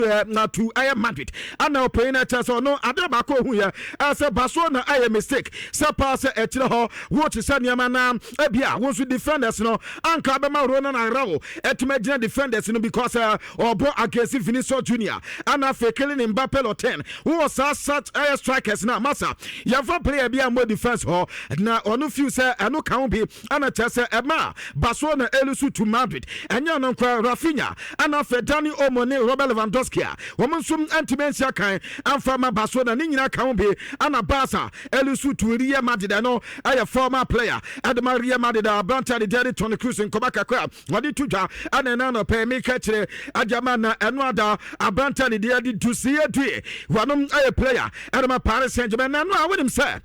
Na to ɛyɛ Madrid ana ɔpanyin no ɛkyɛ sɛ ɔno adeɛ baako ohu yɛ ɛsɛ Barcelona ɛyɛ mistake sɛ paa sɛ ɛkyerɛ hɔ wɔte sɛ nneɛma na ebi a wɔn nso defenders no anka bɛma Ronald Araujo ɛtumi agyina defenders no because ɔbɔ against Vinicius Junior ana afei Kylian Mbappe Lottin. Wowɔ saa such ɛyɛ strikers na masa yɛmfa player bi a mmɔ defense hɔ na ɔno feel sɛ ɛno ka ho bi ana kyerɛ sɛ ɛma Barcelona ɛlose to Madrid. Ɛnyɛ no nkwa, Raphinha ana afei Dani Olmo ne Robert Lewandowski a wɔn nso ntumi nsia kan amfa ma Barcelona ne nyinaa ka ho bi ana Barca ɛlose to Real Madrid. Ɛno ɛyɛ former player ɛde ma Real Madrid, aberante a de deɛ de Toni Kroos. Nkɔba kakra wɔde to dwa ɛna ɛna no pɛɛ meka kyerɛ agyama na ɛno ada aberante a de deɛ de Désiré Doué, wɔnom ɛyɛ player ɛde ma Paris Saint-Germain na ɛno a wonim sɛ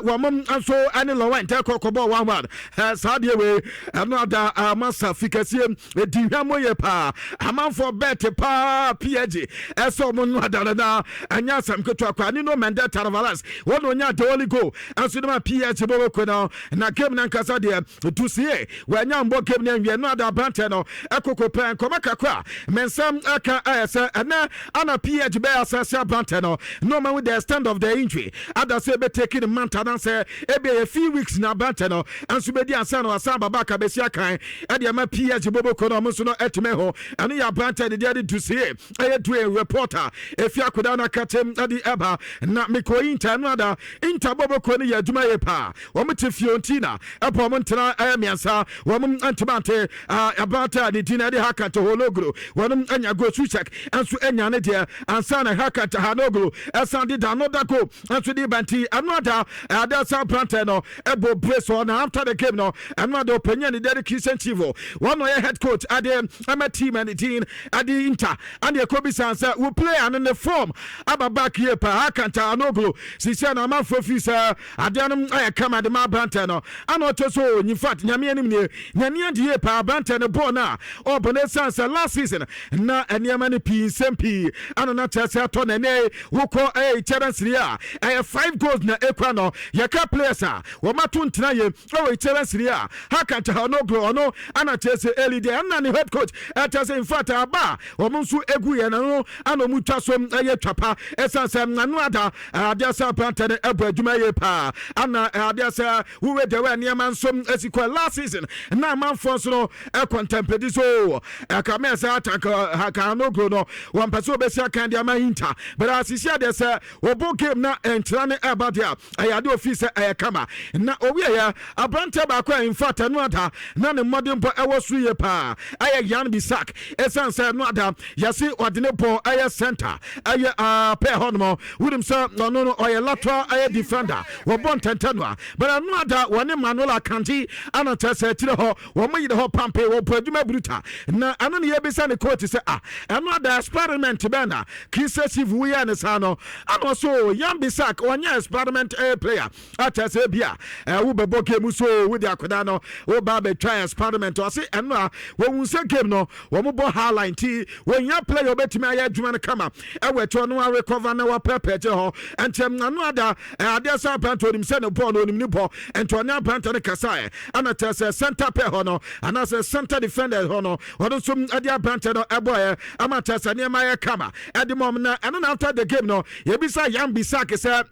wɔn nso ɛne Lorient ɛkɔ kɔbɔ 1-1. Saa deɛ wei ɛno ada masa fikɛseɛ ɛdi hwam yɛ paa. Amanfoɔ bɛɛte paa PSG ɛsɛ ɔmo no ada na ɛnyɛ asɛm ketewa koraa. Nuno Mendes Tavares wɔn onya the only goal ɛnso de ma PSG bɔbɔkɔ no. Na game no ankasa deɛ, Désiré wɔanya mbɔ game no anwie no ada aberantɛ no ɛkoko pɛ. Nkɔmɔ kakra me nsɛm ɛka ɛyɛ sɛ ɛnɛ ana PSG bɛyɛ asɛsɛ aberantɛ no no ma with the extent of the injury ada sɛ ɛbɛtake ne month anaasɛ ebi ɛyɛ few weeks na aberantɛ no ɛnso bɛdi ansa na wasan baba aka bɛsi akan ɛde ɛma PSG bɔbɔkɔ no. Ɔmo nso no ɛtumi ho ɛno yɛ aberantɛ de deɛ de Désiré ɛyɛ Doué reporter efi akoda no akakyɛm ɛde ɛba. Na mekɔ Inter no ada Inter bɔbɔkɔ no yɛ adwuma yɛ paa. Wɔn te Fiorentina ɛpɔ wɔn ntena ɛyɛ mmiɛnsa, wɔn ntoma aberante a ne din ɛde Hakan Calhanoglu, wɔn anya goal. Soucek nso anya ne deɛ ansa na Hakan Calhanoglu ɛsan de da another goal nso de ba. Nti ɛno ada ɛada sa aberante no ɛbɔ brace hɔ. Na after the game no, ɛno ada ɔpanyin ne deɛ Cristian Chivu, wɔn na ɔyɛ head coach ade ɛma team ɛne din ade Inter, ɛne ɛkɔ bi san sɛ wo player no ne form aba back yie paa. Hakan Calhanoglu sisia na amanfoɔ fi sɛ adeɛ no ayɛ kama de ma aberante no ana ɔkyɛ so. In fact, Nyame anim nie, nyame adi yie paa. Aberante no bɔɔl no a ɔbɔ no, ɛsiane sɛ last season na nneɛma no pii nsɛm pii ana na kyerɛ sɛ ɛtɔ n'ani. Wokɔ ɛyɛ Italian Serie A, ɛyɛ five goals na ekura no. Yɛka players a wɔmato ntena yie ɛwɔ Italian Serie A, Hakan Calhanoglu ɔno ana kyerɛ sɛ eli deɛ ɛna ne head coach ɛkyerɛ sɛ in fact aba a wɔn nso egu yɛn no ana wɔn twa so ɛyɛ twapa, ɛsiane sɛ nano ada adeɛ sɛ aberante no ɛbɔ adwuma yie paa. Ana adeɛ sɛ wowe deɛ wɔ nneɛma nso esi kɔ last season na amanfoɔ nso no ɛkɔ ntɛmpɛdi so ɛka mɛ sɛ atanka Calhanoglu no wɔn pɛ sɛ wɔbɛsi akan deɛ ama Inter, but asisi adeɛ sɛ wɔbɔ game na nkyerɛ ne ɛba deɛ ɛyɛ adeɛ ofi sɛ ɛyɛ kama. Na owieɛ aberante baako a in fact ɛno ada na ne mmɔden bɔ ɛwɔ so yie paa ɛyɛ Yann Bisseck, ɛsiane sɛ ɛno ada yɛsi ɔde ne bɔ ɛyɛ center ɛyɛ pɛɛ hɔ nom. Wonim sɛ ɔno no ɔyɛ lateral ɛyɛ defender, wɔbɔ ntɛntɛn no a, but ɛno ada wɔne Manuel Akanji ana kyerɛ sɛ akyire hɔ wɔn yere hɔ pampe, wɔbɔ adwuma bruta. Na ɛno ne yɛbisa ne coach sɛ ah, ɛno ada experiment bɛn na Cristian Chivu woyɛ ne saa no? Ana ɔso Yann Bisseck ɔnyɛ experiment ɛyɛ player akyɛ sɛ bi a wobɛbɔ game so wode akwadaa no woba bɛtwa experiment. Ɔse ɛno a wɔhu sɛ game no wɔn bɔ high line nti wɔnya player wɔbɛtumi ayɛ adwuma no kama ɛwɔ akyi, ɔno arecover na wapɛpɛ kyɛ hɔ. Nti ɛno ada adeɛ sɛ aberante onim sɛ ne bɔɔl no onim ne bɔ, nti ɔne aberante no kasaɛ ɛna kyerɛ sɛ center pair hɔ no anaasɛ center defender hɔ no, ɔno nso ɛde aberante no ɛbɔɛ ama kyerɛ sɛ nneɛma yɛ kama ɛde mɔm. Na ɛno na after the game no yɛbisa Yann Bisseck sɛ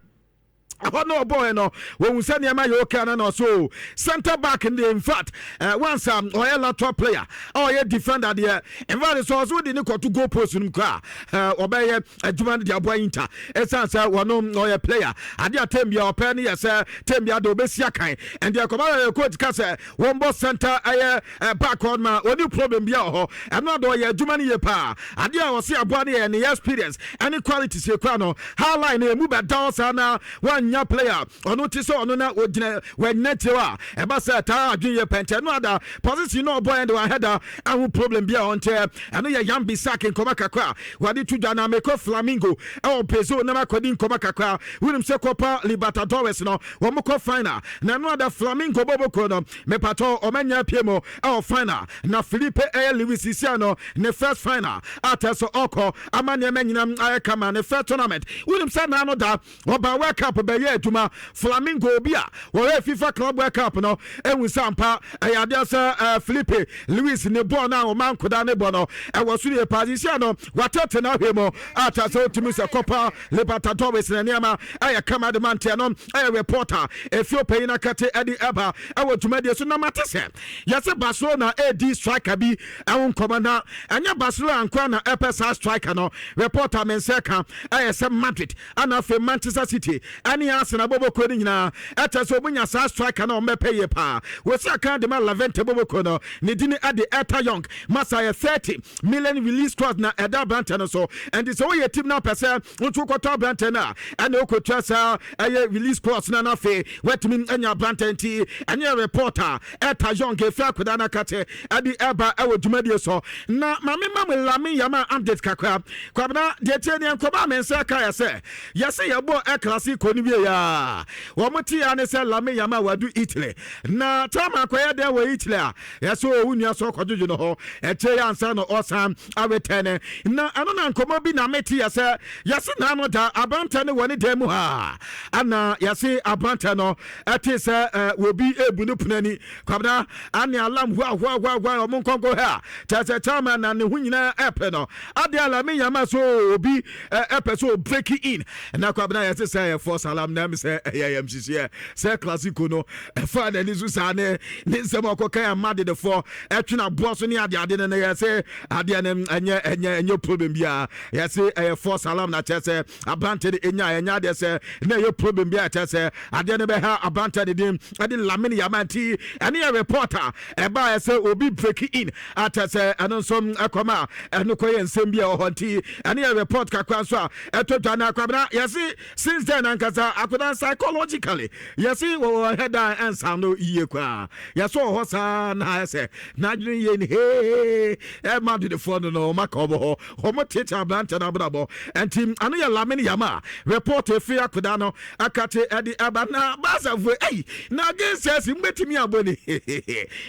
ɛhɔ no ɔbɔɔɛ no wɔhu sɛ nneɛma yɛ okay ana? Na ɔso center back no deɛ, in fact once ɔyɛ lateral player a ɔyɛ defender deɛ, in fact sɛ ɔso de ne kɔto goal post no mu koraa, ɔbɛyɛ adwuma no de aboa Inter, ɛsiane sɛ wɔno ɔyɛ player adeɛ a time bia ɔpɛ no yɛ sɛ time bia de ɔbɛsi akan. Ɛndeɛ kɔba yɛ coach ka sɛ wɔmbɔ center ɛyɛ back hɔ ma ɔni problem bia wɔ hɔ. Ɛno ade ɔyɛ adwuma no yie paa. Adeɛ a ɔse aboa no yɛ ne experience ɛne quality sie kora no high line no emu bɛda hɔ saa na wanya player ɔno te sɛ ɔno na ogyina wanyina kyerɛ a ɛba sɛ taa adwene yɛ pɛntɛ no ada position na ɔbɔ yɛn de wahɛda aho problem bi a ɔnkyɛ. Ɛno yɛ Yann Bisseck nkɔmɔ kakra wɔde to dwa. Na mekɔ Flamengo ɛwɔ Brazil na makɔdi nkɔmɔ kakra. Wonim sɛ Copa Libertadores no wɔn kɔ final, na ɛno ada Flamengo bɔbɔkuo no mepatɔ ɔmanya pie mu ɛwɔ final. Na Filipe ɛyɛ Luis isia no ne first final atɛ so ɔkɔ ama nneɛma nyinam ayɛ kama ne first tournament. Wonim sɛ naa no da ɔba World Cup. Ɔbɛyɛ adwuma Flamengo. Obi a wɔyɛ FIFA Club World Cup no ehu sɛ ampa ɛyɛ adeɛ sɛ Filipe Luis ne bɔɔl no a ɔma nkoda ne bɔ no ɛwɔ so yie paa. Sisia no watete no ahwɛ mu a kyerɛ sɛ wotumi sɛ Copa Libertadores na nneɛma ɛyɛ kama de ma nteɛ no. Ɛyɛ reporter efio panyin akate ɛde ɛba ɛwɔ dwumadie so na mate sɛ yɛsɛ Barcelona ɛredi striker bi ɛho nkɔmɔ, na ɛnyɛ Barcelona nkoa na ɛpɛ saa striker no. Reporter me nsa ka ɛyɛ sɛ Madrid ana afei Manchester City ɛne Arsenal bɔbɔkuo no nyinaa ɛkyɛ sɛ ɔmunya saa striker no, ɔmbɛpɛ yie paa. Wɔsi aka de ma Levante bɔbɔkuo no, ne din ɛde Etta Eyong. Masa yɛ 30 million release clause na ɛda aberantɛ no so, ɛnti sɛ woyɛ team no apɛ sɛ nso wokɔtɔ aberantɛ no a, ɛna wokɔtua saa ɛyɛ release clause no, na afei woatumi anya aberantɛ. Nti ɛne reporter Etta Eyong efi akoda no akate ɛde ɛba ɛwɔ dwumadie so. Na maame ma mu Lamine Yamal update kakra. Kwabena, deɛ tie neɛ nkɔba me nsa ka yɛ sɛ yɛsɛ yɛbɔ El Clasico no wie a, wɔn te ya ne sɛ Lamine Yamal wadu Italy na tama akɔyɛ dɛn wɔ Italy a yɛsɛ owu nua so ɔkɔdwodwo no hɔ ɛkyɛ yɛ ansa na ɔsan awetɛne. Na ɛno na nkɔmmɔ bi na mete yɛ sɛ yɛse naano da aberantɛ no wɔ ne dan mu ha, ana yɛse aberantɛ no ɛte sɛ wɔbi ebu ne pono ani. Kwabena, ane alam hoahoahoahoa ɔmo nkɔnkɔ ha kyerɛ sɛ chairman na ne ho nyinaa ɛpɛ no adeɛ a Lamine Yamal so obi ɛpɛ sɛ ɔbreak in. Na Kwabena, yɛse sɛ ɛyɛ false alarm na ɛm sɛ ɛyɛ yɛm hyehyeɛ sɛ Clasico no ɛfa n'ani so saa ne nsɛm a ɔkɔka yɛ Madridfoɔ ɛtwe n'aboa so ne adeade no yɛse adeɛ no ɛnyɛ problem biara. Yɛse ɛyɛ false alarm na kyerɛ sɛ aberante no ɛnya ɛnyɛ adeɛ sɛ na ɛyɛ problem bi a kyerɛ sɛ adeɛ no bɛha aberante no din ɛde Lamine Yamal. Nti ɛne yɛ reporter ɛbaeɛ sɛ obi break in akyɛ sɛ ɛno nso ɛkɔm a ɛno kɔyɛ nsɛm bi a ɛwɔ hɔ. Nti ɛne yɛ report kakra nso a ɛtɔ dwa. No akwabena, yɛse since then ankasa akoda psychologically yɛse wɔwɔ hɛ dan ɛnsa no yie koraa. Yɛsɛ wɔ hɔ saa na ayɛ sɛ n'adwene yie no hee ɛma adedefoɔ no ɔma ka ɔbɔ hɔ, ɔmo tete aberantɛ no abrabɔ. Nti ano yɛ Lamine Yamal report efi akoda no akate ɛde ɛba. Na Barcafoɔ ɛyi na against Chelsea mbɛtumi abɔ ne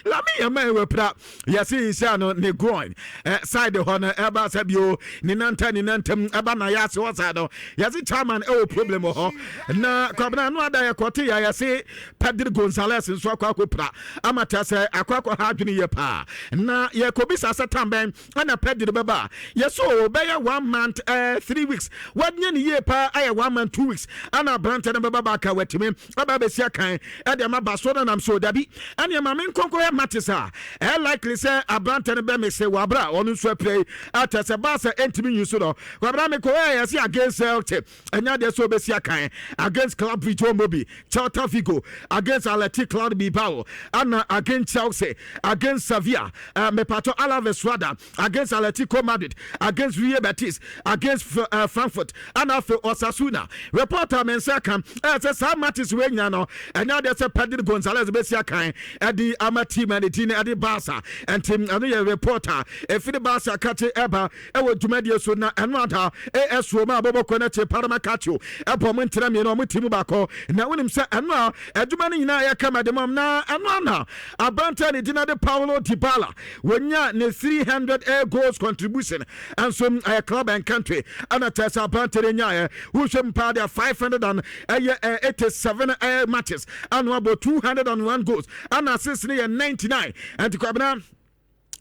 Lamine Yamal ɛwɔ pra. Yɛse nhyia no ne groin side hɔ no ɛba sɛ bio ne nanta ne nantam ɛba na yɛase hɔ saa no, yɛse chairman ɛwɔ problem wɔ hɔ. Na Kwabena no ada yɛkɔte yɛ yɛse Pedri Gonzales nso akɔ akɔpira ama kyerɛ sɛ akɔ akɔ ha adwene yie paa, na yɛkɔbisa sɛ tam bɛn ɛna Pedri bɛba a, yɛsɛ ɔbɛyɛ one month 3 weeks. Wɔnyɛ ne yie paa, ayɛ one month 2 weeks ana aberantɛ no bɛba baaka watumi aba abɛsi akan ɛde ama ba so no nam so dabi. Ɛne maame nkɔnkɔ yɛ matches a ɛyɛ likely sɛ aberantɛ no bɛmese wɔ abere a ɔno nso apira yi atɛ sɛ baasa ɛntumi nyi so no. Kwabena, mekɔ yɛ yɛse against Celtic ɛnyɛ adeɛ sɛ ɔbɛsi akan, against Club Brugge Mobi, Celta Vigo, against Athletic Club Bilbao, ana against Chelsea, against Sevilla, mepatɔ Alaves rather, against Atletico Madrid, against Real Betis, against Frankfurt, ana afei Osasuna. Reporter me nsa ka ɛyɛ sɛ saa matches wei nyina no ɛnyɛ adeɛ sɛ Pedri Gonzalez bɛsi akan ɛde ama team ɛde din ɛde Barca. Ɛnti ɛno yɛ reporter ɛfiri Barca kakye ɛba ɛwɔ dwumadie so. Na ɛno ada AS Roma abɔbɔkɔ no akyi Parma Calcio ɛbɔ mo ntena mmienu, ɔmo ti mu baako. Na wonim sɛ ɛno a adwuma no nyinaa yɛ kama de mɔm. Na ɛno ana aberanteɛ ne dina de Paulo Dybala wɔnya ne 300 air goals contribution ɛnso ɛyɛ club and country, ɛna kyerɛ sɛ aberanteɛ no nyaeɛ wohwɛ mu paa deɛ 500 and ɛyɛ 87 ɛyɛ matches ɛna abɔ 201 goals ɛna assist no yɛ 99. Ɛnti Kwabena,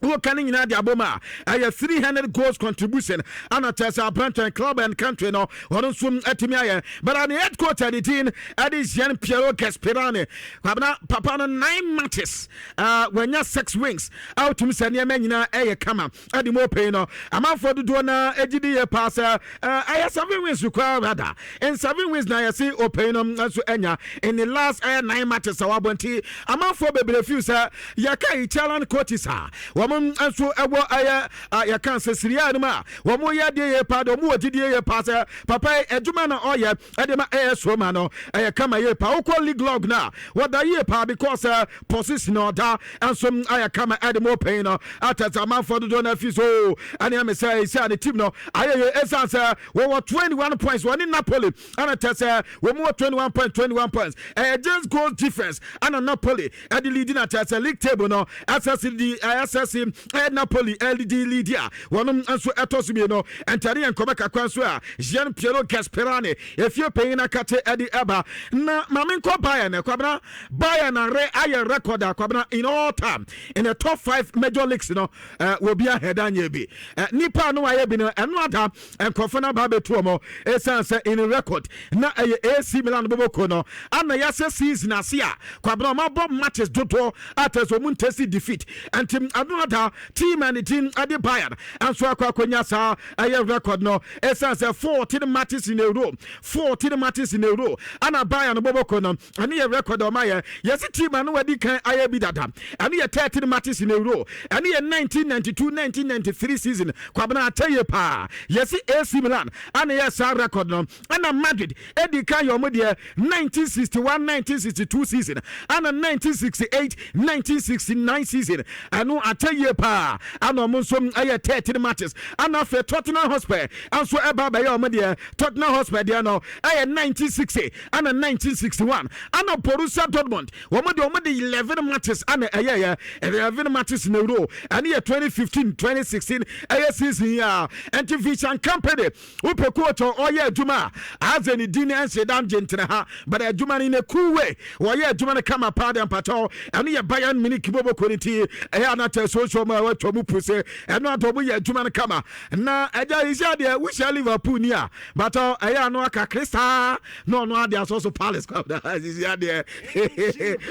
woka no nyinaa de abom a, ɛyɛ 300 goals contribution ana kyerɛ sɛ aberantɛn club and country no ɔno nso atumi ayɛ. But ne head coach ade din ɛde Gian Piero Gasperini. Kwabena, papa no nine matches wanya six wins a wotumi sɛ nneɛma nyinaa ɛyɛ kama ɛde mu ɔpɛi no. Amanfoɔ dodoɔ na ɛgye yɛ paa sɛ ɛyɛ seven wins koraa rather. In seven wins na yɛse ɔpɛi no nso anya in the last ɛyɛ nine matches a wabɔ. Nti amanfoɔ bebree feel sɛ yɛka Italian coaches a wɔn nso ɛwɔ ɛyɛ yɛka sɛ Serie A no mu a wɔn yɛ adeɛ yɛ paa de, wɔn wɔ gyidie yɛ paa sɛ papa yi adwuma na ɔyɛ ɛde ma AS Roma no ɛyɛ kama yie paa. Wokɔ league log na wɔda yie paa because position ɔda nso ayɛ kama ɛde mo pɛn no atɛsɛ amanfoɔ dodoɔ no afi so ɛne ɛmɛ sɛ ɛsɛ a ne team no ayɛ yɛ ɛsiane sɛ wɔwɔ 21 points, wɔne Napoli ɛna kyɛ sɛ wɔn mu wɔ 21 points, 21 points, ɛyɛ just goal difference ɛna Napoli ɛde lead na kyɛ sɛ league table no SSC di SSC. ase ɛyɛ Napoli ɛdi lead a wɔnom nso ɛtɔ so mmienu. Ɛntɛne yɛ nkɔmɛ kakra nso a Gian Piero Gasperini efie panyin akate ɛde ɛba. Na maame nkɔ Bayern. Kwabena, Bayern are ayɛ record a, Kwabena, in all time in the top five major leagues no, wɔbi ahɛda nyɛ bi. Nipa no ayɛ bi no, ɛno ada nkurɔfoɔ no aba abɛtu wɔn, ɛsiane sɛ in record na ɛyɛ AC Milan boboko no ana yɛasɛ season ase a, Kwabena, ɔmo abɔ matches dodoɔ atɛ sɛ ɔmo ntɛsi defeat. Nti ɛno ada team and team ɛde Bayern nso akɔ akɔnya saa ɛyɛ record no, ɛsiane sɛ 14 matches in a row, 14 matches in a row ana Bayern boboko no, ɛno yɛ record a ɔmo ayɛ. Yɛsi team ano wadi kan ayɛ bi dada, ɛno yɛ 13 matches in a row, ɛno yɛ 1992 1993 season. Kwabena, atɛ yie paa. Yɛsi AC Milan ana yɛ saa record no, ɛna Madrid edi kan yɛ ɔmo deɛ 1961 1962 season, ɛna 1968 1969 season. Ɛno atɛ yie paa, ɛna ɔmo nso ɛyɛ 13 matches. Ɛna afei Tottenham Hotspur nso ɛba abɛyɛ ɔmo deɛ. Tottenham Hotspur deɛ no ɛyɛ 1960 ɛna 1961. Ɛna Borussia Dortmund wɔn deɛ, wɔn de 11 matches ɛna ɛyɛyɛ 11 matches in a row. Ɛne yɛ 2015 2016 ɛyɛ season yi a. Ɛnti Vincent Kompany, wopɛ coach a ɔyɛ adwuma a adze ne din ɛnhyɛ dam gye ntena ha, but adwuma no ne cool way wɔyɛ adwuma no kama paa de mpakyɛw. Ɛno yɛ Bayern Munich boboko ne ti ɛyɛ anatɛ social mu a wɔatwa mu pu se ɛno adɔ ɔmo yɛ adwuma no kama. Na ɛgya yi sɛ deɛ wohyia Liverpool ni a, batɔ ɛyɛ ano aka Crystal na ɔno ade asɔ so Palace sisi adeɛ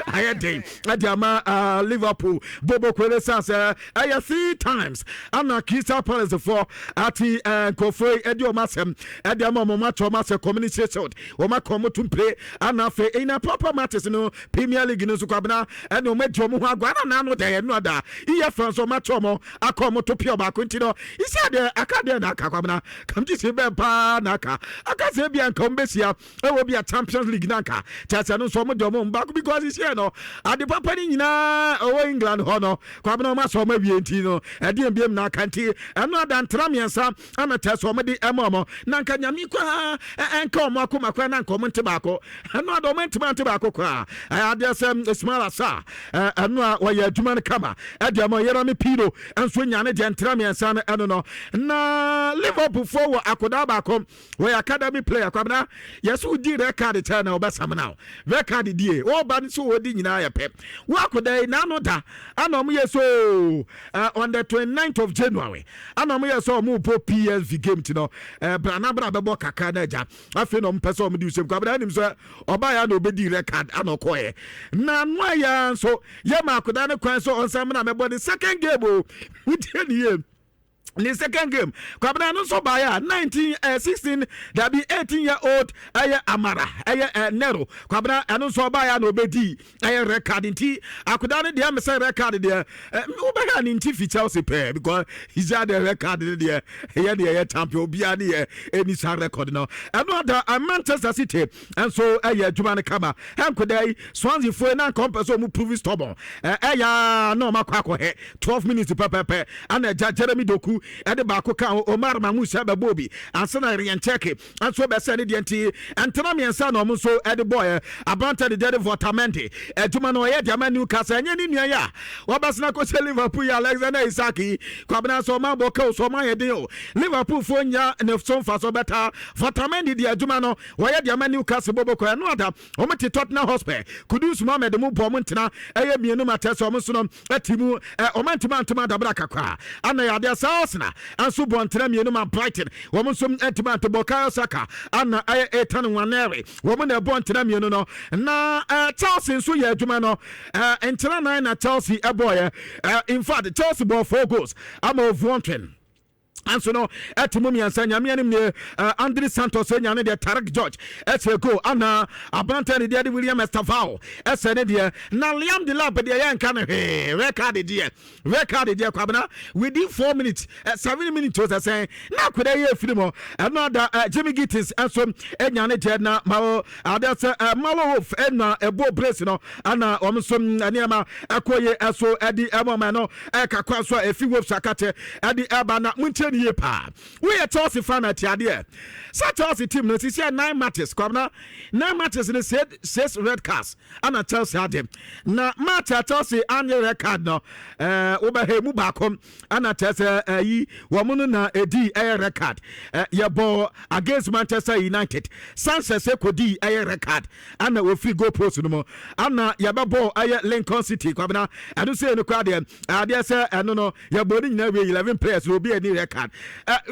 ayɛ den ɛde ama Liverpool boboko ne san sɛ ɛyɛ three times ana Crystal Palace fo ati nkurɔfoɔ yi ɛde ɔmo asɛm ɛde ama ɔmo akyɛ ɔmo asɛ Community Shield, wɔn akɔ ɔmo tumpire. Ana afei ɛyina proper matches no, Premier League no nso, Kwabena, ɛne ɔmo adi ɔmo ho agorɔ ana n'ano da yɛ no ada EFL nso ɔmo akyɛ ɔmo akɔ ɔmo to pia baako. Nti no isi adeɛ aka deɛ na aka, Kwabena, kamgye si bɛn paa na aka sɛ ebia nka ɔmo bɛsia ɛwɔ bi a Champions League na nka kyerɛ sɛ no nso ɔmo de ɔmo baako, because isi yɛ no ade papa no nyinaa ɛwɔ England hɔ no, Kwabena, ɔmo asɔ ɔmo awie. Nti no ɛdeɛ mbiem na aka? Nti ɛno ada ntena mmiɛnsa ama kyerɛ sɛ ɔmo de ɛma ɔmo na nka Nyame koraa ɛnka ɔmo akoma koraa na nka ɔmo nte baako. Ɛno ada ɔmo ntoma nte baako koraa. Ɛyɛ adeɛ sɛ Ismaila Sarr, ɛno a wɔyɛ adwuma no kama ɛde ama Yeremy Pino nso nya ne deɛ ntena mmiɛnsa no. Ɛno no na Liverpool foɔ wɔ akodaa baako, wɔyɛ academy player. Kwabena, yɛsɛ wodi record kyɛn na wɔbɛsam na record die wɔba no so wɔdi nyinaa yɛ pɛ. Wɔ akodaa yi n'ano da ana ɔmo yɛ so on the 29th of January ana ɔmo yɛ sɛ ɔmo bɔ PSV game ti no, brana bra bɛbɔ kakra na agya afei na ɔmo pɛ sɛ ɔmo di usɛm. Kwabena, anim sɛ ɔbaa yɛ ana obɛdi record ana ɔkɔɛ na ano ayɛ nso yɛ ma akodaa no kwan sɛ ɔnsam na mɛbɔ ne second game o. Wotie ne yie, ne second game, Kwabena, no nso baeɛ a 19 16 dabi 18 year old ɛyɛ Amara ɛyɛ Nero. Kwabena, ɛno nso ɔbaeɛ a na ɔbɛdi ɛyɛ record. Nti akoda no deɛ mesɛ record deɛ wobɛhwɛ ne nti fi Chelsea pɛɛ, because he's the record no deɛ ɛyɛ deɛ ɛyɛ champion obiara ne yɛ ɛni saa record no. Ɛno ada Manchester City nso ɛyɛ adwuma no kama. Ɛnkoda yi Swansea foɔ na nka ɔmpɛ sɛ ɔmo prove stubborn, ɛyɛ na ɔmo akɔ akɔhɛ 12 minutes pɛpɛpɛ ana agya Jeremy Doku ɛde baako ka ho. Omar Marmoush ɛbɛbɔ obi ansa na Rayan Cherki nso bɛsɛ ne deɛ. Nti ntena mmiɛnsa na ɔmo nso ɛde bɔɔyɛ. Aberante de deɛ de Woltemade adwuma no ɔyɛ de ama Newcastle. Ɛnyɛ ne nua yi a wɔbɛsena kɔhyɛ Liverpool yi, Alexander Isak yi. Kwabena, sɛ ɔma bɔ kɛw so ɔma yɛ den o, Liverpool foɔ nya ne so mfa so bɛta. Woltemade deɛ adwuma no wɔyɛ de ama Newcastle bɔbɔkɔ. Ɛno ada wɔn te Tottenham Hotspur, Kudus Mohammed mu bɔ ɔmo ntena ɛyɛ mmienu ma kyerɛ sɛ ɔmo nso no ɛte mu ɔmo ntoma ntoma adabra kakra ana yɛ adeɛ saa. Arsenal nso bɔ ntena mmienu ma Brighton, wɔn nso ntoma nto bɔ. Bukayo Saka ana ɛyɛ Ethan Nwaneri, wɔn na ɛbɔ ntena mmienu no. Na Chelsea nso yɛ adwuma no, ntena nan na Chelsea ɛbɔɔyɛ. In fact, Chelsea bɔ four goals ama Ovuontwen nso no ɛte mu mmiɛnsa. Nyame anim nie, Andre Santos anya ne deɛ, Tyrique George ɛsɛ goal ana aberantɛ ne deɛ de William Estevao ɛsɛ ne deɛ. Na Liam Delap deɛ yɛnka no hwee, record deɛ, record deɛ, Kwabena, within 4 minutes, 7 minutes o sɛ sɛn na akwadaa yi efiri mu. Ɛno ada Jamie Gittens nso anya ne deɛ na ma adeɛ sɛ Malo Wolf ɛna ɛbɔ brace no ana wɔn nso nneɛma ɛkɔ yie ɛso ɛde ɛmɔ ɔmo. Ɛno ɛka kwan so a efi Wolves akate ɛde ɛba na mo nkyɛn. Montie ne yie paa. Woyɛ Chelsea fan a, tie adeɛ. Sɛ Chelsea team no sisi yɛ nine matches, Kwabena, nine matches no six red cards ana Chelsea agye. Na match a Chelsea anyɛ red card no, wobɛhɛ mu baako ana kyerɛ sɛ ɛyi wɔn no na edi ɛyɛ red card. Yɛbɔ against Manchester United, Sanchez kɔdi ɛyɛ red card ana wɔfiri goal post no mu. Ana yɛbɛbɔ ɛyɛ Lincoln City, Kwabena, ɛno nso yɛ no kora deɛ adeɛ sɛ ɛno no yɛbɔ ne nyinaa wie, 11 players na obi ani red card.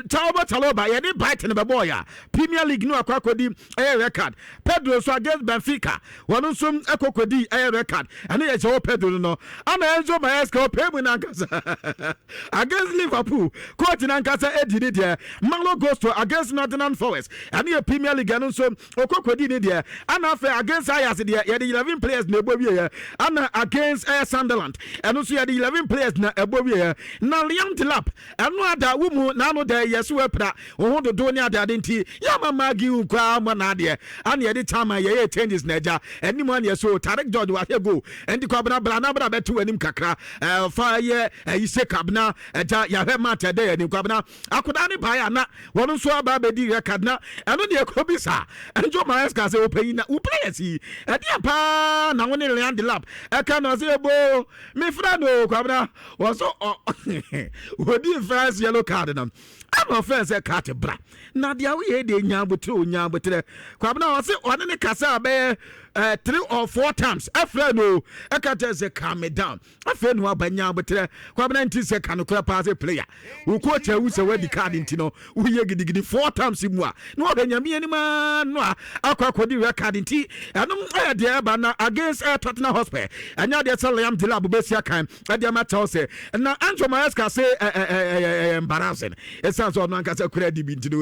Chalobah Chalobah yɛde Brighton bɛbɔɔ yɛ Premier League no akɔ akɔdi ɛyɛ red card. Pedro nso against Benfica, wɔn nso ɛkɔ kɔdi ɛyɛ red card. Ɛno yɛ Joao Pedro no. Ana Enzo Maresca ɔpɛ mu nankasa against Liverpool, coach nankasa edi ne deɛ. Malo Gusto against Nottingham Forest, ɛno yɛ Premier League, ɛno nso ɔkɔ kɔdi ne deɛ. Ana afei against Ajax deɛ, yɛde 11 players na ɛbɔ wieɛ. Ana against ɛyɛ Sunderland, ɛno nso yɛde 11 players na ɛbɔ wieɛ. Na Liam Delap, ɛno ada wo mu n'ano dɛ yɛso apira wo ho dodo ne adeade nti yɛama maagi wo koraa mmɔ n'adeɛ. Ana yɛde time a yɛyɛ changes na agya anim ana yɛso Tyrique George wahwɛ goal, ɛnti Kwabena, bra na bra bɛto w'anim kakra. Fa yɛ ɛyi se kabena agya yɛahwɛ match ɛdɛ yɛ anim. Kwabena, akodaa ne baeɛ a na wɔn nso aba abɛdi record na ɛno deɛ kɔ saa. Enzo Maresca sɛ wɔpanyin na wo players yi ɛdeɛ paa na wo ne Liam Delap ɛka no ɔsɛ ebo mefra no. Kwabena, wɔ so wɔdi first yellow card no ama ɔfrɛ sɛ card bra na deɛ woyɛ deɛ nya abotrɛ o, nya abotrɛ. Kwabena, ɔse ɔne ne kasa a bɛyɛ three or four times, ɛfrɛ no ɛka kyerɛ sɛ calm me down. Afei ne waba nya abotrɛ. Kwabena, nti sɛ ka nokorɛ paa sɛ player wo coach awu sɛ woadi card nti no woyɛ gidigidi four times mu a na wɔhwɛ Nyame anim a no a akɔ akɔdi red card. Nti ɛnom ɛyɛ deɛ ɛba na against Tottenham Hotspur, ɛnyɛ adeɛ sɛ Liam Delap bɛsi akan ɛde ama Chelsea. Na Enzo Maresca sɛ ɛyɛ embarrassing, ɛsiane sɛ ɔno ankasa kura di bi nti no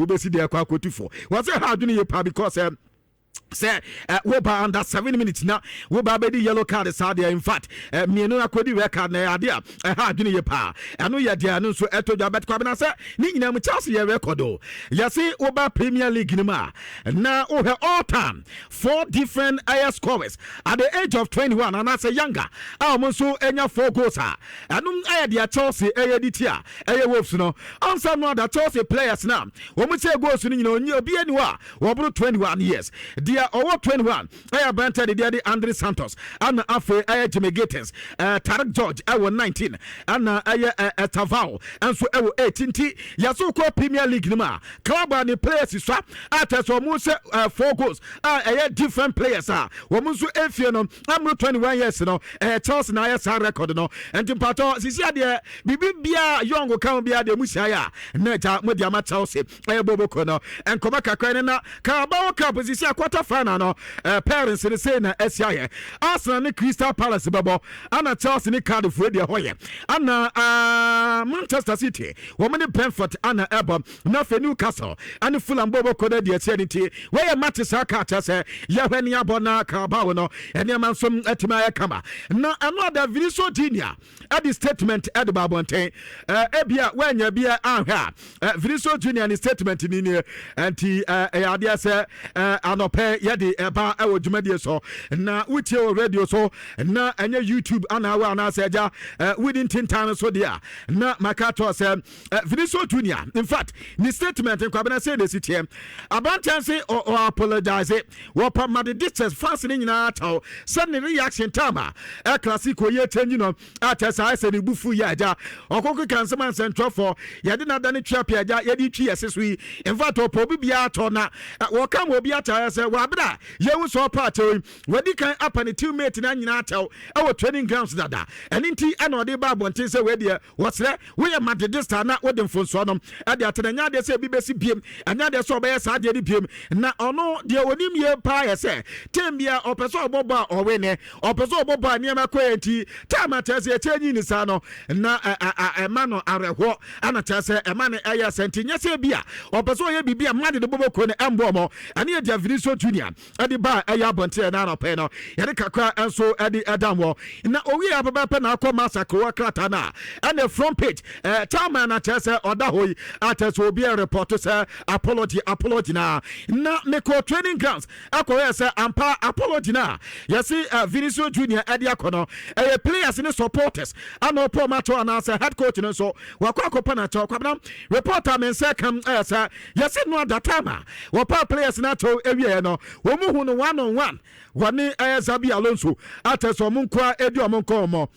wobɛsi deɛ ɛkɔ akɔtu fo. Wɔ sɛ ha adwene yɛ paa because sɛ woba under 7 minutes na woba bɛdi yellow card saa deɛ, in fact mmienu akɔdi red card na ɛyɛ adeɛ a ɛha adwene yɛ paa. Ɛno yɛ deɛ ɛno nso ɛtɔ dwa. Bɛt Kwabena, sɛ ne nyinaa mu Chelsea yɛ record o. Yɛse woba Premier League no mu a na wohwɛ all time, four different ɛyɛ scorers at the age of 21 anaasɛ younger a wɔn nso anya four goals a ɛno ɛyɛ deɛ Chelsea ɛyɛ di ti a ɛyɛ Wolves no. Ansa no ada Chelsea players na wɔn hyɛ goals no nyinaa, onye obi ani hɔ a wɔboro 21 years. Deɛ ɔwɔ 21 ɛyɛ aberante de deɛ de Andre Santos, ɛna afei ɛyɛ Jamie Gittens. Tyrique George ɛwɔ 19, ɛna ɛyɛ Estevao ɛnso ɛwɔ 18. Nti yɛso kɔ Premier League no mu a, club a ne players sua a kyerɛ sɛ wɔn hyɛ four goals a ɛyɛ different players a wɔn nso efie no amuro 21 years no, ɛyɛ Chelsea na ayɛ saa record no. Nti mpatɔ sisi adeɛ biribi biara young kan biara deɛ mu hyia yɛ a na agya mo de ama Chelsea ɛyɛ boboko no. Nkɔmɔ kakra ne na Carabao Cup sisi a quarter final no, parents ne sei na ɛsi ayɛ: Arsenal ne Crystal Palace bɛbɔ, ana Chelsea ne Cardiff deɛ hɔ yɛ, ana Manchester City wɔn ne Brentford ana ɛbɔ, na afei Newcastle ɛne Fulham bɔbɔkɔ no deɛ ɛkyɛ ne. Nti wɔyɛ match saa ka kyerɛ sɛ yɛhwɛ ne abɔ na Carabao no nneɛma nso atumi ayɛ kama. Na ɛno ada Vinicius Junior ɛde statement ɛde ba abɔnten. Ebia wɔanya bi ahwɛ a Vinicius Junior ne statement ni nie. Nti ɛyɛ adeɛ sɛ anɔpɛ yɛde ɛba ɛwɔ dwumadie so na wotie wɔ radio so na ɛnyɛ YouTube anaa wɔ anaasɛ agya wodi ntentan so deɛ a na maka kyerɛ sɛ Vinicius Junior, in fact, ne statement nkwabena sɛ na esi teɛ. Aberanteɛ nse ɔ apologize, wɔpa Madridistas fans ne nyinaa kyɛw sɛ ne reaction time a El Clasico yɛ change no a kyerɛ sɛ ayɛ sɛ ne bufu yɛ agya ɔkɔkɔ ka nsɛm a nsɛntwerɛfoɔ yɛde nada ne tua pia agya yɛde twi yɛse so yi. In fact, ɔpɔ obi biara tɔ na wɔka ma obi akyɛ sɛ wɔabere a yɛhu sɛ ɔpa akyɛw yi, wɔdi kan apa ne teammate no nyinaa akyɛw ɛwɔ training grounds dada. Ɛno nti ɛna ɔde ba abɔnten sɛ wɔadiɛ wɔsrɛ woyɛ Madridista na wode mfonsoɔ no ɛde atena. Ɛnyɛ adeɛ sɛ ebi bɛsi biem, ɛnyɛ adeɛ sɛ ɔbɛyɛ saa adeɛ no biem. Na ɔno deɛ onim yie paa yɛ sɛ team bia ɔpɛ sɛ ɔbɔ bɔ a ɔwe ne ɔpɛ sɛ ɔbɔ bɔ a nneɛma kɔ yɛ. Nti time a kyerɛ sɛ yɛkyɛ nyi ne saa no na ɛma no awerɛhoɔ, ɛna kyerɛ sɛ ɛma no ɛyɛ sɛ nti nyɛ sɛ bi a ɔpɛ sɛ ɔyɛ biribi a Madrid bɔbɔ kuro no ɛmbɔ ɔmɔ. Ɛne yɛ deɛ Vinicius Junior ɛde ba ɛyɛ abɔnten ɛna anɔpɛ no yɛde kakra nso ɛde ɛda wɔ na owie abɛbɛpɛ na akɔ masa kowa krataa no a ɛne front page chairman na kyerɛ sɛ ɔda hɔ yi akyerɛ sɛ obi report sɛ apology, apology na mekɔ training grounds akɔyɛ sɛ ampa apology na yɛsi Vinicius Junior ɛde akɔ no, ɛyɛ players ne supporters ana ɔpɔ ɔmo akyɛw anaasɛ head coach no nso wakɔ akɔpa na akyɛw. Kwabena, reporter me nsa kam ɛyɛ sɛ yɛsi no ada time a wɔpa players no akyɛw awieɛ no, wɔn mu hu no one on one, wɔne ɛyɛ Xabi Alonso akyɛ sɛ ɔmo nkoa edi ɔmo nkɔn ɔmo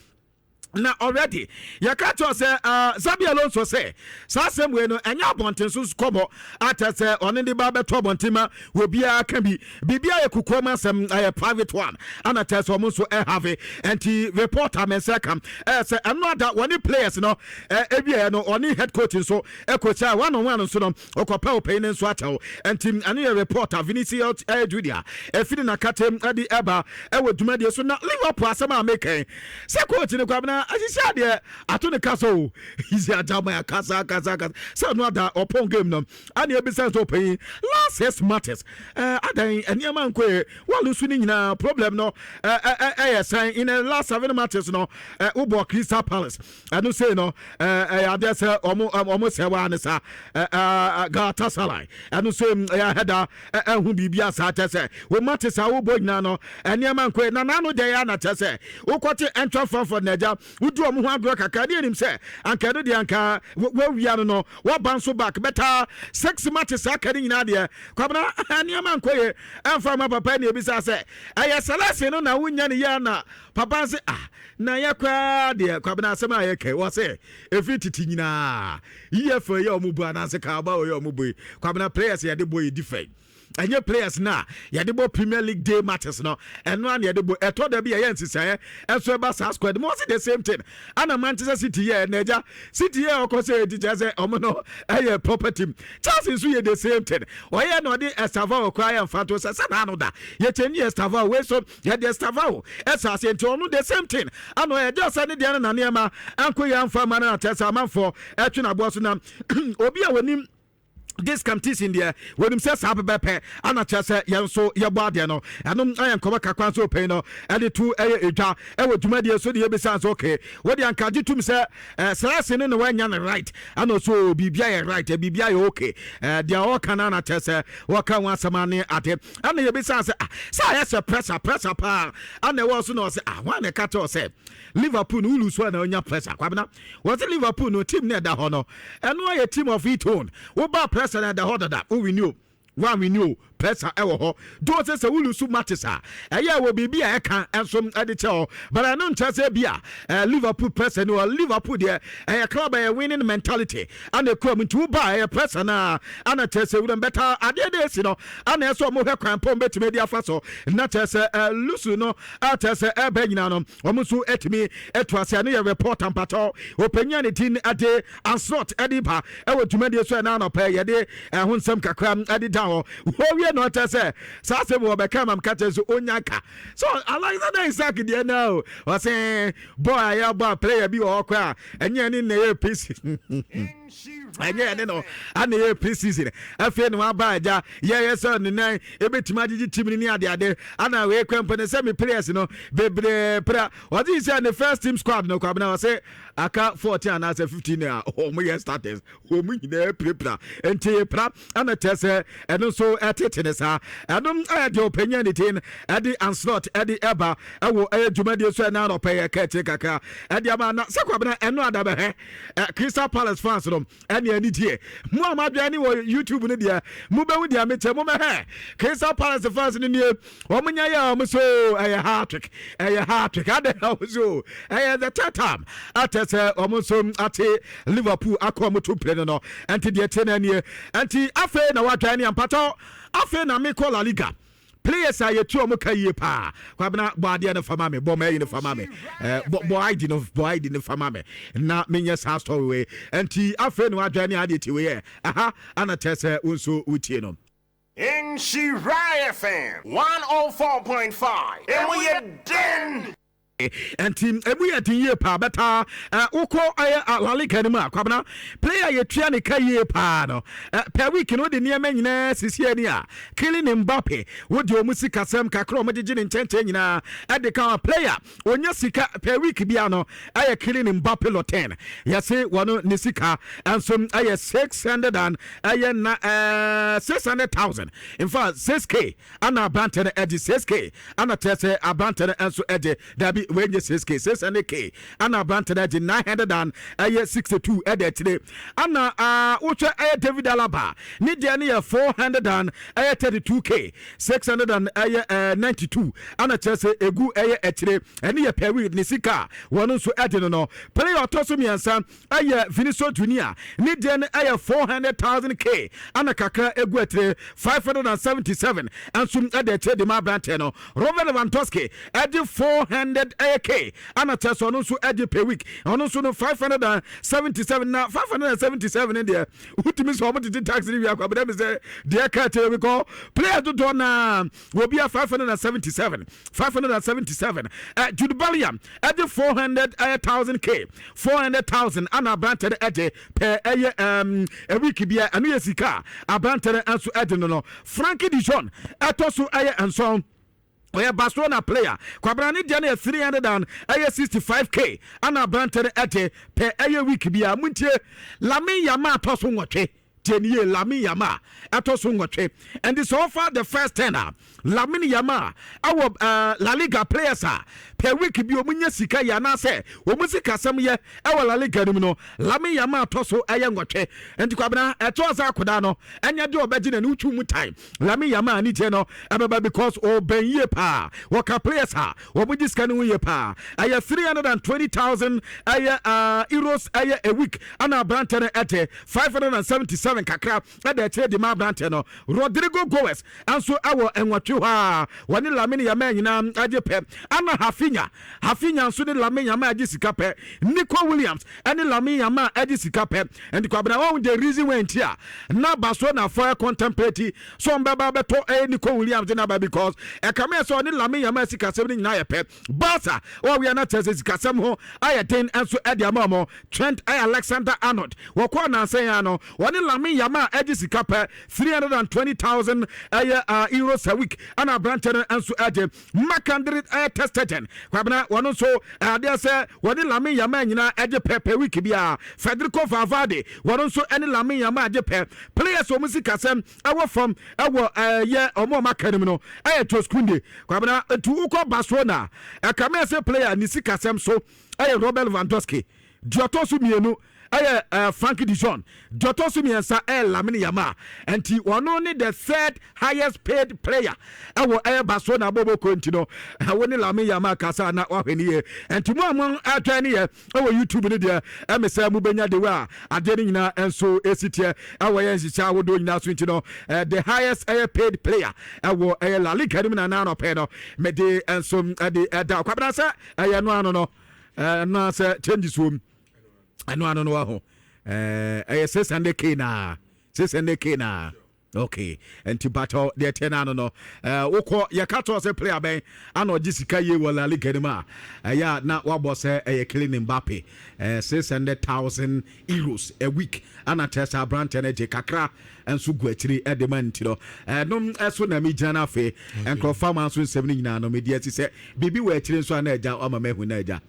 na already yɛka kyerɛ sɛ Xabi Alonso sɛ saa asɛm wei no ɛnyɛ abɔnten so kɔbɔ atɛ sɛ ɔne de ba bɛtɔ abɔnten ma obiara ka bi. Biribiara yɛ kukuo mu asɛm, ɛyɛ private one ana kyerɛ sɛ ɔmo nso ɛhave. Nti reporter me nsa kam ɛyɛ sɛ ɛno ada wɔne players no ɛwieɛ no, ɔne head coach nso ɛkɔkyia one on one nso no, ɔkɔpɛ ɔpanyin no nso akyɛw. Nti ɛno yɛ reporter Vinicius Junior ɛfiri n'akatem ɛde ɛba ɛwɔ dwumadie so. Na Liverpool asɛm a mekɛn sɛ coach no, Kwabena, ahyehyɛ adeɛ ato ne kasa o isi agyama ya kasa kasa kasa sɛ ɛno ada ɔpɔn game no ana ebisa sɛ ɔpanyin, last six matches adan nneɛma nkɔ yɛ wɔn so ne nyinaa problem no ɛɛ ɛyɛ sɛn? In the last seven matches no, wobɔ Crystal Palace, ɛno sei no ɛyɛ adeɛ sɛ ɔmo sɛ waa ne sa ɛɛ ɛɛ Galatasaray, ɛno so ɛyɛ ahɛda ɛho biribi asa kyɛ sɛ wɔn matches a wobɔ nyinaa no nneɛma nkɔ yɛ na n'ano deɛ yɛ ana kyɛ sɛ wokɔte Eintracht Frankfurt na agya wodi ɔmo ho agorɔ kakra ne anim sɛ anka ɛno deɛ anka wɔawia no wɔba nso back better six matches aka ne nyinaa deɛ, Kwabena, nneɛma nkɔ yɛ ɛmfa ma papa. Ne ebisa sɛ ɛyɛ selection no na wonya ne yɛ na papa nse ah na yɛ koraa deɛ. Kwabena, asɛm a yɛkɛ wɔ sɛ ɛfiri tete nyinaa EFL yɛ ɔmo bu anaasɛ Carabao yɛ ɔmo bu yi, Kwabena, players yɛde bɔ yɛ different. Ɛnyɛ players na yɛde bɔ Premier League day matches no, ɛno a na yɛde bɔ. Ɛtɔ da bi ɛyɛ nsesaeɛ ɛnso ɛba saa squad mo ɔsi the same thing ana Manchester City yɛ ɛnɛgya City yɛ ɔkɔ sɛ eti kyerɛ sɛ ɔmo no ɛyɛ proper team. Chelsea nso yɛ the same thing, ɔyɛ na ɔde Estevao koraa yɛ nfa to sɛ n'ano da yɛkyɛn yɛ Estevao wei so yɛde Estevao ɛsɛ ase. Nti ɔno the same thing ana ɔyɛ gye sɛ ne deɛ no na nneɛma anko yɛ anfa ma no na kyerɛ sɛ amanfoɔ ɛtwe n'aboɔ so na obi a wɔnim this competition deɛ wɔnim sɛ saa pɛpɛpɛ ana kyerɛ sɛ yɛn nso yɛbɔ adeɛ no. Ɛno ayɛ nkɔmɔ kakra nso pɛi no ɛde to ɛyɛ edwa ɛwɔ dwumadie so de yɛbisa nso. Okay, wɔde anka gye tum sɛ sɛlɛse no na wɔanya no right ana so biribia yɛ right, biribia yɛ okay. Deɛ ɔka no ana kyerɛ sɛ wɔka ho asɛm ane ade ana yɛbisa sɛ ah, sɛ ayɛ sɛ pressure, pressure paa ana ɛwɔ so na ɔsɛ ah, wɔn a na ɛka kyerɛ sɛ Liverpool no wulu so a na ɔnya pressure. Kwabena, wɔsɛ Liverpool no team no ɛda hɔ no, ɛno ayɛ team of its own. Woba pressure no ɛda hɔ dada, wowini o, woawini o, pressure ɛwɔ hɔ do sɛ wolose matches a ɛyɛ wɔ biribi a ɛka ɛnso ɛde kyɛ hɔ, but ɛno nkyerɛ sɛ bi a Liverpool pressure no. Liverpool deɛ ɛyɛ club ɛyɛ winning mentality ana ekura mu, nti woba ɛyɛ pressure na ana kyerɛ sɛ wuram bɛta adeɛ de esi no ana ɛsɛ ɔmo hwɛ kwan pɔn bɛtumi de afa so na kyerɛ sɛ lose no a kyerɛ sɛ ɛbɛ nyinaa no, ɔmo nso ɛtumi ɛto ase. Ɛno yɛ report ampatɔ ɔpanyin a ne din ɛde Anslot ɛde ba ɛwɔ dwumadie so ɛna anɔpɛ yɛde ɛho nsɛm kakra ɛde da hɔ. Wɔwie na ɔkyɛ sɛ saa asɛm wɔ bɛka mam ka kyerɛ sɛ onya ka so Alexander Isak deɛ na o ɔsɛ bɔɔl a yɛbɔ a player bi wɔ hɔ koraa ɛnyɛ ne na ɛyɛ pre ɛnyɛ ɛne no ana ɛyɛ pre-season afei na waba agya yɛyɛ sɛ ne nan ebɛtumi agyegye team no ne adeade ana wei kwan mpo ne sɛ me players no bebree pra ɔgye sɛ ne first team squad no, Kwabena, ɔsɛ aka 14 anaasɛ 15 a wɔn yɛ starters, wɔn nyinaa pirapira nti pra ɛna kyerɛ sɛ ɛno nso ɛtete ne saa. Ɛno ɛyɛ deɛ ɔpanyin ne tin ɛde Anslot ɛde ɛba ɛwɔ ɛyɛ dwumadie so ɛna anɔpɛ yɛ kɛkyɛ kakra ɛde ama na sɛ Kwabena ɛno adabɛhɛ Crystal Palace fans no ɛne ani gyeɛ mo a moadwene ne wɔ YouTube no deɛ mobɛhu deɛ mekyɛ mo mɛhɛ Crystal Palace fans no nie. Wɔn nya yɛ wɔn so ɛyɛ hat-trick, ɛyɛ hat-trick adɛ wɔn so ɛyɛ the third time atɛ sɛ wɔn nso ate Liverpool akɔ wɔn to pere no. Ɛnti deɛ tie na nie ɛnti afei na wadwan ne ampatɔ. Afei na mekɔ La Liga players a yɛtu ɔmo ka yie paa. Kwabena, bɔ adeɛ no fama me, bɔ ma ɛyi no fama me, bɔ ID no, bɔ ID no fama me na menyɛ saa story wei. Ɛnti afei na wadwan ne adeɛ ti wei yɛ aha ana kyerɛ sɛ wo nso wotie no. Nhyira FM 104.5. Emu yɛ den. Nti emu yɛ den yie paa, bɛtaa wokɔ ɛyɛ La Liga no mu a, Kwabena, player yɛtua ne ka yie paa no per week no, wode nneɛma nyinaa sisi ani a, Kylian Mbappe, wode ɔmu sikasɛm kakra ɔmo gyegye ne nkyɛnkyɛn nyinaa ɛde ka, player onya sika per week bia no ɛyɛ Kylian Mbappe Lottin. Yɛse wɔno ne sika nso ɛyɛ 600 and ɛyɛ na 600,000, in fact 6K ana aberante no ɛgye, 6K ana kyerɛ sɛ aberante no nso ɛgye. Dabi, wɔnyɛ 6K, 600K ana aberante no ɛgye, 900 and ɛyɛ 62 ɛde akyire. Ana wohwɛ ɛyɛ David Alaba ne deɛ no yɛ 400 and ɛyɛ 32K, 600 and ɛyɛ 92 ana kyerɛ sɛ egu ɛyɛ akyire. Ɛne yɛ per week ne sika wɔn nso ɛde no. Player ɔtɔ so mmiɛnsa ɛyɛ Vinicius Junior, ne deɛ no ɛyɛ 400,000 k ana kakra egu akyire, 577 nso ɛde akyire de ma aberanteɛ no. Robert Lewandowski ɛde 400 ɛyɛ k ana kyerɛ sɛ ɔno nso ɛde per week, ɔno nso no 577. Na 577 deɛ, wotumi sɛ ɔmo tete tax ne wia kwabena mi sɛ deɛ ɛka akyire bi kɔ players dodoɔ naa obi a 577, 577. Jude Bellingham ɛde 400 ɛyɛ thousand k, 400,000 ana aberante no ɛgye pɛ ɛyɛ a week bia. Ɛno yɛ sika a aberante no nso ɛde no. Frenkie de Jong ɛtɔ so ɛyɛ 7, ɔyɛ Barcelona player. Kwabena, ne deɛ no yɛ 300 and ɛyɛ 65K ana aberante no ɛgye pɛ ɛyɛ week bia. Muntie, Lamine Yamal atɔ so 8. Tie nie, Lamine Yamal ɛtɔ so 8. Ɛnti sɛ ɔfa the first 10 a, Lamine Yamal ɛwɔ La Liga players a per week bi ɔmu nya sika yɛ anaasɛ ɔmu sika sɛm yɛ ɛwɔ La Liga no mu no, Lamine Yamal atɔ so ɛyɛ 8. Nti Kwabena, ɛtɔ sɛ akoda no ɛnyɛ de ɔbɛgye n'ani wotwi mu time, Lamine Yamal ani gye no ɛbɛba because ɔbɛn yie paa. Wɔka players a wɔn gye sika no ho yie paa. Ɛyɛ 320,000 ɛyɛ euros ɛyɛ a week ɛna aberante no ɛde, 577 kakra ɛde akyerɛ de ma aberante no. Rodrygo Goes nso ɛwɔ 8 hɔ a wɔne Lamine Yamal nyinaa agye pɛ, ana Raphinha, Raphinha nso ne Lamine Yamal agye sika pɛ. Nico Williams ɛne Lamine Yamal agye sika pɛ. Nti Kwabena, wɔn the reason why nti a na Barcelona fo contemplate so ɔn bɛba bɛtɔ ɛyɛ Nico Williams de naba, because ɛkame sɛ ɔne Lamine Yamal sikasɛm no nyinaa yɛ pɛ. Barca wɔwia na kyerɛ sɛ sikasɛm ho ayɛ den nso ɛde ama ɔmo. Trent ɛyɛ Alexander Arnold, wɔkɔɔ nansan ya no, wɔne Lamine Yamal ɛgye sika pɛ, 320,000 ɛyɛ euros a week ɛna aberante no nso ɛgye. Marc-Andre ɛyɛ ter Stegen, Kwabena, wɔn nso adeɛ sɛ wɔne Lamine Yamal nyinaa ɛgye pɛ pɛ week biara. Federico Valverde, wɔn nso ɛne Lamine Yamal agye pɛ. Players wɔn sikasɛm ɛwɔ fam ɛwɔ ɛyɛ ɔmo a ɔmo aka no mu no ɛyɛ Jules Kounde. Kwabena, etu wokɔ Barcelona, ɛkame ɛsɛ player ne sikasɛm so ɛyɛ Robert Lewandowski, deɛ ɔtɔ so mmienu ɛyɛ Frenkie de Jong, deɛ ɔtɔ so mmiɛnsa ɛyɛ Lamine Yamal. Nti ɔno ne the third highest paid player ɛwɔ ɛyɛ Barcelona abɔbɔkɔ. Nti no ɛwɔ ne Lamine Yamal kasa na wahwɛ ne yie. Nti mo a mo atwɛn ne yɛ ɛwɔ YouTube no deɛ, ɛmɛ sɛ mobɛnya de wɔ a adeɛ no nyinaa nso esi teɛ ɛwɔ yɛn nhyehyɛ ahodoɔ nyinaa so. Nti no the highest ɛyɛ paid player ɛwɔ ɛyɛ La Liga no mu na nan no mɛde nso ɛde ɛda. Kwabena, sɛ ɛyɛ no ano no, ɛno sɛ changes wɔ mu, ɛno ano no wɔ ho, ɛyɛ 600K na 600K na okay. Nti batɔ deɛ ɛtɛ no ano no, wokɔ yɛka kyerɛ sɛ player bɛn ana ɔgye sika yie wɔ La Liga no mu a, ɛyɛ a na wabɔ sɛ ɛyɛ Kylian Mbappe. €600,000 a week ana kyerɛ sɛ aberanteɛ no gye, kakra nso gu akyiri ɛde ma. Nti no ɛnom ɛso na megyina no. Afei nkurɔfoɔ ama nso nsɛm no nyinaa no, mede asi sɛ biribi wɔ akyiri nso a na agya ama mahu na agya.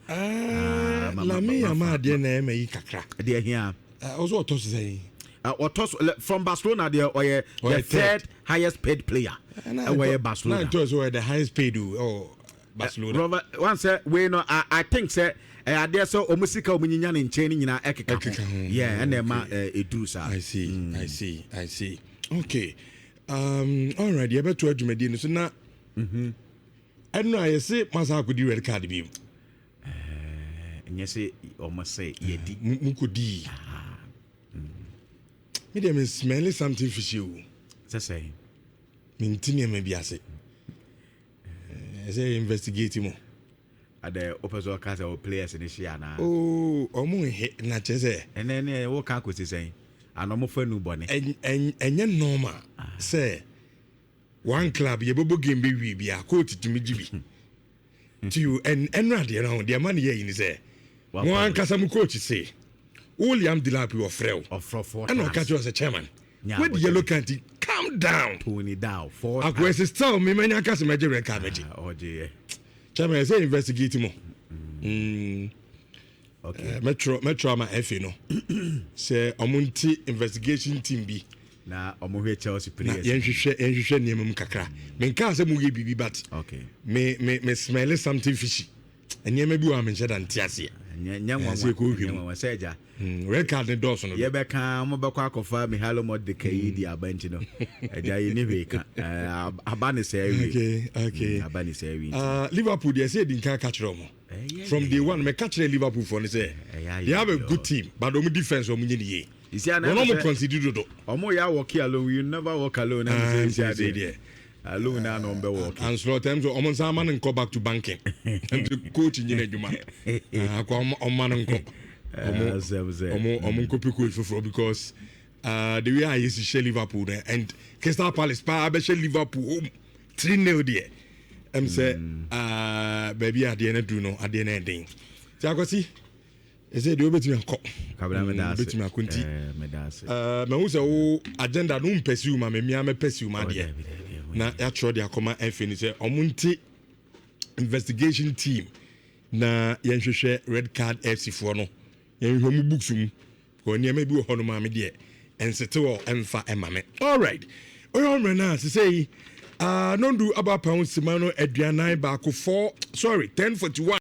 Lamine Yamal deɛ na ɛma yi kakra. Deɛ hia. Ɔsɛ ɔtɔ so sɛn? Ɔtɔ so from Barcelona deɛ, ɔyɛ the third highest paid player ɛwɔ yɛ Barcelona. Na ntɔ so ɔyɛ the highest paid o ɛwɔ Barcelona. Robert wan sɛ wei no, I think sɛ ɛyɛ adeɛ sɛ ɔmo sika ɔmo nyinya ne nkyɛn no nyinaa ɛkeka ho, yeah, ɛna ɛma ɛduru saa. I see, I see, I see. Okay, all right, yɛbɛto adwumadie no so na ɛno a yɛse masa akɔdi red card bi mu. Nyɛ sɛ ɔmo sɛ yɛdi. Mukɔdii. Me deɛ, me smell something fishy o. Sɛ Mente nneɛma bi ase. Ɛsɛ investigate mu. Adɛ, wopɛ sɛ ɔka sɛ wo players ne hye anaa? Oo, ɔmo nhe na kyerɛ sɛ. Ɛnɛ ne woka akɔsi sɛn ana ɔmo fa nu bɔne? Ɛnyɛ normal sɛ one club yɛbɛbɔ game bɛwie bi a coach tumi gye bi. To you and ɛno adeɛ no ho deɛ ma ne yɛ yi ni sɛ mo ankasa mo coach se William Delap ɔfrɛ wo ɔfrɔfoɔ ɛna ɔka kyerɛ sɛ, "Chairman, Nya wadi abɔkyɛ. yellow card nti calm down." Tony down four. Akoa sɛ still me manya aka sɛ mɛgye red card, mɛgye. Ah, ɔgye yɛ. Chairman, ɛsɛ investigate mo. Mɛtwerɛ ama FA no sɛ ɔmo nti investigation team bi Na ɔmo hwɛ Chelsea na players. yɛnhwehwɛ nneɛma mu kakra. Menkaa sɛ moyɛ biribi, but me smell something fishy. Nneɛma bi wɔ a menhyɛ da nte aseɛ. Nyɛ Eh, sɛ nwanwa. yɛkɔ hwɛ Nyɛ mu. nwanwa sɛ agya Red card ne dɔɔso no do. Yɛbɛka mo bɛkɔ akɔfa Mihalo Mɔdeka yi di aba nti no agya yi ne hwee ka. Aba ne sɛ awie. Aba ne sɛ awie nti. Liverpool deɛ, sɛ yɛdi nka ka kyerɛ ɔmo Ɛyɛ from day one, mɛka kyerɛ Liverpool foɔ no sɛ Ɛyɛ ayɛ they have a deɛ. good team, but ɔmo defence, ɔmo nye ne yie. Isi ana wɔn ɔmo sɛ- concede dodo. Ɔmo yɛ walk alone, you never walk alone. Ah, Ɛna sɛ nti esi sɛ adeɛ deɛ. alone na na ɔmo bɛ walk. Anslot ɛm so ɔmo nsa ama no nkɔ back to banking nti coach nyina adwuma. Ah, akɔ ɔmo ma no nkɔ ɔmo Asɛm sɛ ɔmo nkɔpɛ coach foforɔ because the way a yɛsi hyɛ Liverpool no and Crystal Palace paa bɛhyɛ Liverpool home 3-0 deɛ, ɛm sɛ baabi a adeɛ no duru no, adeɛ no ɛden nti Akwasi, ɛsɛ deɛ wobɛtumi akɔ. Kabila, meda ase. Wobɛtumi akɔ nti Meda ase. Mahu sɛ wo agenda no wompɛsiw ma memia mɛpɛsiw ma Oh, adeɛ dabi, dabi, na yɛatwerɛ de akɔma ɛfɛ ni sɛ ɔmo nte investigation team na yɛnhwehwɛ Red Card FC foɔ no, yɛnhwehwɛ mu books mu because nneɛma bi wɔ hɔ no maame deɛ ɛnsete wɔ ɛmfa ɛma me. Alright, ɔyɛ ɔmmerɛ no a sesɛ yi nondu aba pɔn sima no 41, 4, sorry, 10:41.